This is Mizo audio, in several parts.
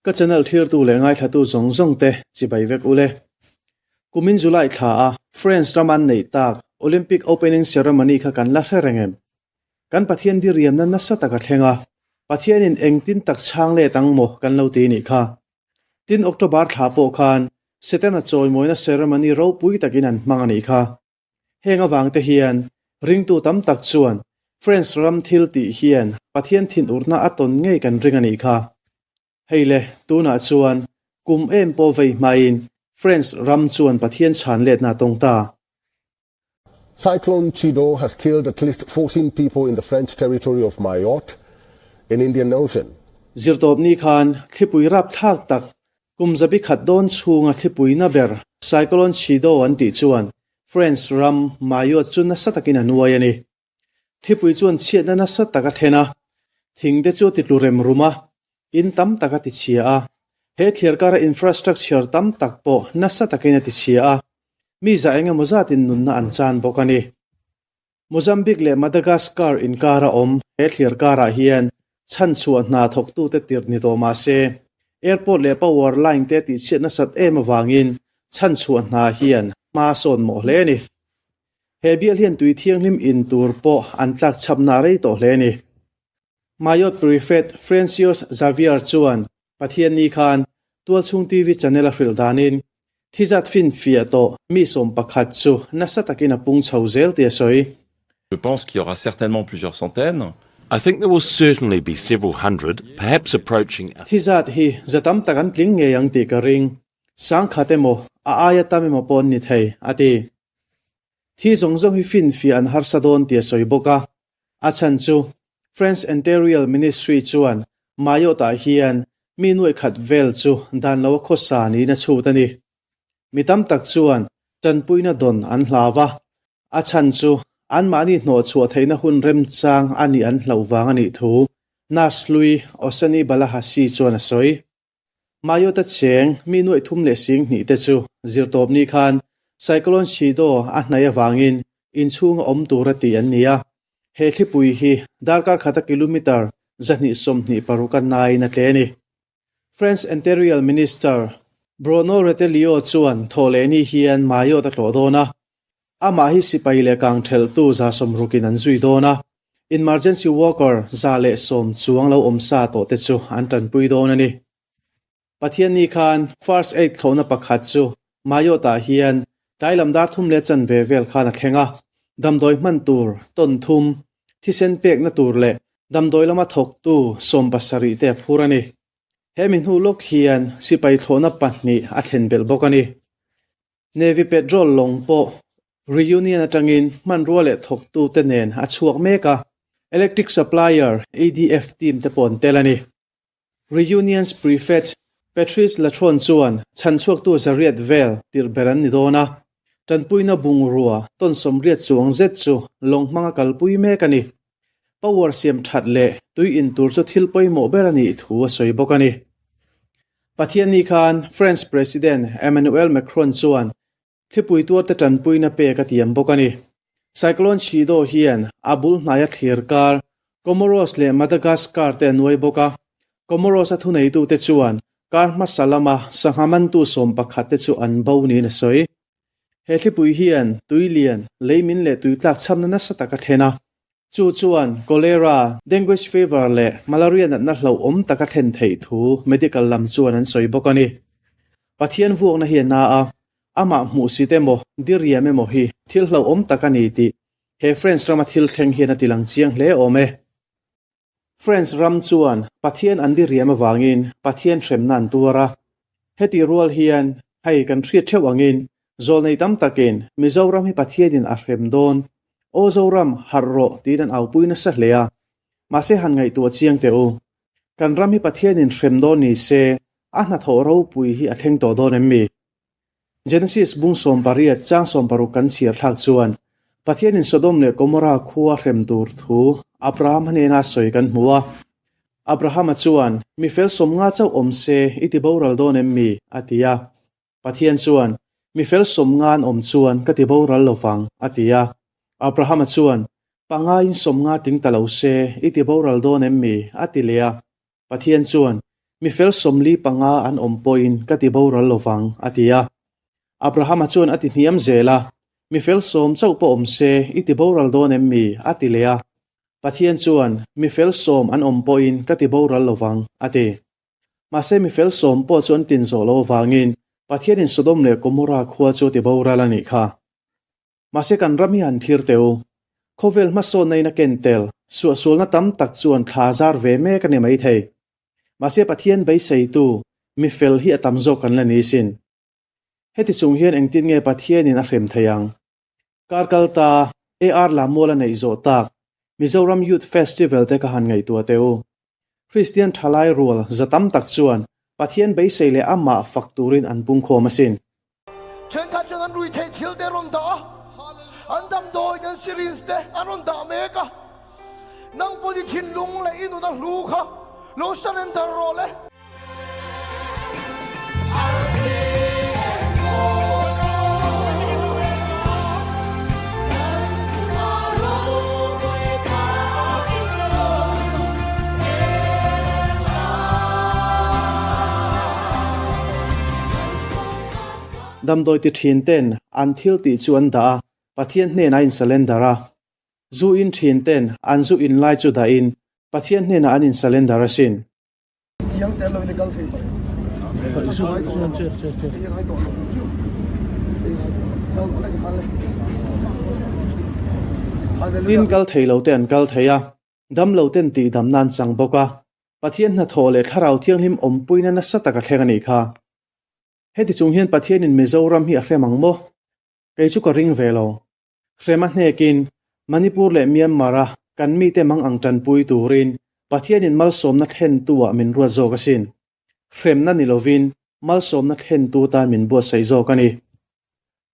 Ka channel thirtu leh ngaithlatu zawng zawng te chibai vek ule. Kumin July thla a France ram an neih tak Olympic opening ceremony kha kan la hre reng em? Kan Pathian diriamna nasa tak a thleng a, Pathianin engtin tak chhang let ang maw kan lo ti nih kha. Tin October thla pawh khan Setana chawimawina ceremony ropui takin an hmang a nih kha. Heng avang te hian ringtu tam tak chuan France ram thil tih hian Pathian thinurna a tawn ngei kan ring a nih kha. Hei le, tunah chuan kum em pawh vei hmain France ram chuan Pathian chhan letna a tawng ta. Cyclone Chido has killed at least 14 people in the French territory of Mayotte in Indian Ocean. Zirtawpni khan thlipui rapthlak tak Kum zabi khat dawn chhunga thlipui na ber Cyclone Chido an tih chuan France ram Mayotte chu nasa takin a nuai a ni. Thlipui chuan chhiatna nasa tak a thlen a, thing te chu a titlu rem rum a, in tam tak a tichhia a, he thliarkara infrastructure tam tak pawh nasa takin a tichhia a, mi za eng emaw zatin nunna an chan bawk a ni. Mozambique leh Madagascar inkara awm he thliarkarah hian chhanchhuah hna thawktute tirh ni tawh mah se, airport leh power line te tihchhiat nasat em avangin chhanchhuah hna hian hma a sawn mawh hle a ni. He bial hian tui thianghlim in tur pawh an tlakchhapna a rei tawh hle a ni. Mayotte Prefect Francois Xavier chuan Pathianni khan tualchhung TV channel a hrilh danin thizat finfiah tawh mi 11 chu nasa takin a pung chho zel tih a sawi. Je pense qu'il y aura certainement plusieurs centaines. I think there will certainly be several hundred, perhaps approaching a. Thizat hi za tam tak an tling ngei ang tih ka ring. 1000 emaw, a aia tam emaw pawh an ni thei, a ti. Thi zawng zawng hi finfiah an harsa dawn tih a sawi bawk a. A chhan chu France Interior Ministry chuan Mayotte-ah hian mi nuaih khat vel chu dan lo a khawsa niin a chhut a ni. Mi tam tak chuan tanpuina dawn an hlau a, a chhan chu anmahni hnawhchhuah theihna hun remchang a nih an hlauh vang a nih thu Nurse hlui Oseni Balahasi chuan a sawi. Mayotte cheng mi nuaih thum leh sing hnih te chu zirtawpni khan Cyclone Chido a hnaih avangin inchhunga awm tura tih an ni a. He thlipui hi darkar khata kilometre 226 a naiin a tle a ni. France Interior Minister Bruno Retailleau chuan thawhlehni hian Mayotte a tlawh dawn a, amah hi sipai leh kangthelhtu 60 in an zui dawn a. Emergency worker 110 chuang lo awm sa tawh te chu an tanpui dawn a ni. Pathianni khan First Aid thlawhna pakhat chu Mayotte-ah hian tlai lam dar thum leh chanve vel khan a thleng a, damdawi hman tur tawn thum, thisen pekna tur leh damdawi lama thawktu 70 te a phur a ni. He mi hnu lawk hian sipai thlawhna pahnih a thlen belh bawk a ni. Navy Patrol lawng pawh Reunion atangin hmanrua leh thawktute nen a chhuak mek a, electric supplier ADF team te pawh an tel a ni. Reunion's Prefect Patrice Latron chuan chhanchhuaktu 800 vel tirh ber an ni dawn a, tanpuina bungrua tawn 80 chuang zet chu lawng hmanga kalpui mek a ni. Power siam that leh tui in tur chu thil pawimawh ber a nih thu a sawi bawk a ni. Pathianni khan France President Emmanuel Macron chuan thlipui tuarte tanpuina pek a tiam bawk a ni. Cyclone Chido hian a bul hnaia thlir kar Comoros leh Madagascar te a nuai bawk a. Comoros a thuneitute chuan kar hmasa lama sangha mantu 11 te chu an bo niin a sawi. He thlipui hian tui lian, leimin leh tui tlak chhamna nasa tak a thlen a. Chu chuan cholera, dengue fever leh malaria natna hlauhawm tak a thlen theih thu medical lam chuan an sawi bawk a ni. Pathian vuakna hi a na a, amah hmuhsit emaw, diriam emaw hi thil hlauhawm tak a ni tih he France rama thil thleng hian a tilang chiang hle awm e. France ram chuan Pathian an diriam avangin Pathian hremna an tuar a. Heti rual hian hei kan hriat theuh angin zawlnei tam takin Mizoram hi Pathianin a hrem dawn, Aw Zoram, harh rawh tiin an aupui nasa hle a. Mahse han ngaihtuah chiang teh u. Kan ram hi Pathianin hrem dawn ni se a hnathawh ropui hi a thleng tawh dawn em mi? Genesis bung 18 chang 60 kan chhiar thlak chuan Pathianin Sodom leh Gomorrah khua hrem tur thu Abraham hnena sawi kan hmu a. Abrahama chuan, Mi fel 50 chauh awm se i ti boral dawn em mi? a ti a. Pathian chuan, Mi fel 50 an awm chuan ka ti boral lovang, a ti a. Abrahama chuan, Pangain 50 tling ta lo se i ti boral dawn em mi? a ti leh a. Pathian chuan, Mi fel 45 an awm pawhin ka ti boral lo vang, a ti a. Abrahama chuan a ti hniam zel a, Mi fel 10 chauh pawh awm se, i ti boral dawn em mi? a ti leh a. Pathian chuan, Mi fel 10 an awm pawhin ka ti boral lo vang, a ti. Mahse mi fel 10 pawh chu an tlin zawh lo avangin Pathianin Sodom leh Gomorrah khua chu a ti boral a nih kha. Mahse kan ram hi han thlir teh u. Khawvel hmasawnna in a ken tel, suahsualna tam tak chuan thla zar ve mek a ni maithei. Mahse Pathian beiseitu, mi fel hi a tam zawk kan la ni sin. Heti chung hian engtin nge Pathianin a hrem thei ang? Kar kal ta, AR Lamual a neih zawh tak, Mizoram Youth Festival te ka han ngaihtuah teh u. Kristian thalai rual za tam tak chuan Pathian beisei leh amah fak turin an pungkhawm asin. Thenkhat chuan an rui theih thil te a rawn dah a, an damdawi te an syringe te an rawn dah mek a. Nang pawh i thinlung leh i nun a hlu kha lo surrender rawh le. Damdawi ti thin ten an thil tih chu an dah a, Pathian hnenah a insurrender a. Zu in thin ten an zu in lai chu dahin Pathian hnenah an insurrender asin. Tin kal thei lo te an kal thei a, dam lo ten tihdamna an chang bawk a, Pathian hnathawh leh Thlarau Thianghlim awmpuina nasa tak a thleng a nih kha. Heti chung hian Pathianin Mizoram hi a hrem ang maw? Kei chu ka ring ve lo. Hrema hnekin Manipur leh Myanmar-a kan mite mang ang tanpui turin Pathianin malsawmna thlentu-ah min ruat zawk asin. Hremna ni lovin malsawmna thlentu tan min buatsaih zawk a ni.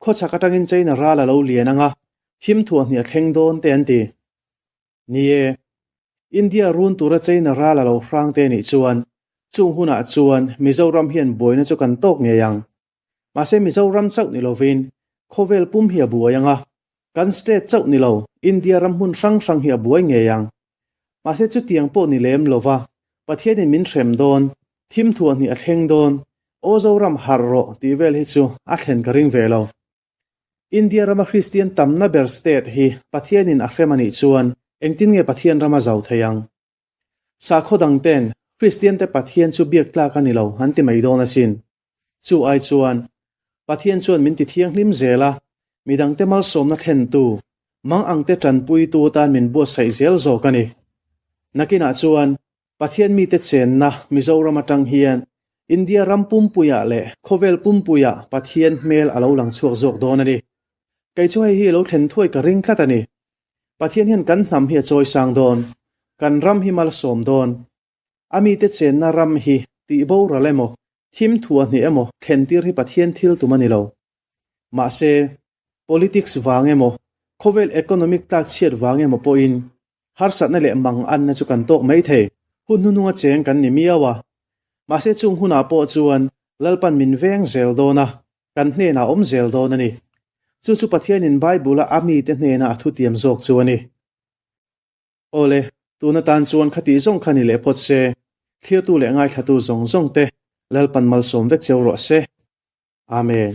Khawchhak atangin China ral a lo lian anga thim thuahhnih a thleng dawn te an ti. Ni e, India run tura China ral a lo hrang te nih chuan chung hunah chuan Mizoram hian buaina chu kan tawk ngei ang. Mahse Mizoram chauh ni lovin khawvel pum hi a buai ang a, kan state chauh ni lo India ram hmun hrang hrang hi a buai ngei ang. Mahse chutiang pawh ni lem lova Pathianin min hrem dawn, thim thuahhnih a thleng dawn, aw Zoram harh rawh tih vel hi chu a thlen ka ring ve lo. India rama Kristian tamna ber state hi Pathianin a hrem a nih chuan engtin nge Pathian ram a zau thei ang? Sakhaw dang ten Kristian te Pathian chu biak tlak a ni lo an ti mai dawn asin. Chu ai chuan Pathian chuan min ti thianghlim zel a, midangte malsawmna thlentu, mang angte tanpuitu tan min buatsaih zel zawk a ni. Nakinah chuan Pathian mite chenna Mizoram atang hian India ram pumpuiah leh khawvel pumpuiah Pathian hmel a lo lang chhuak zawk dawn a ni. Kei chu hei hi lo thlen thuai ka ring tlat a ni. Pathian hian kan hnam hi a chawi sang dawn, kan ram hi malsawm dawn. A mite chenna ram hi tih boral emaw, thim thuahhnih emaw thlen tir hi Pathian thil tum a ni lo. Mahse, politics vang emaw, khawvel economic tlak chhiat vang emaw pawhin harsatna leh mang anna chu kan tawk mai thei. Hun hnununga cheng kan ni miau a. Mahse chung hunah pawh chuan Lalpan min veng zel dawn a, kan hnenah awm zel dawn a ni. Chu chu Pathianin Bible-a a mite hnena a thutiam zawk chu a ni. Awle, tun atan chuan khati zawng kha ni leh phawt se, thlirtu leh ngaithlatu zawng zawng te Lalpan malsawm vek cheu rawh se. Amen.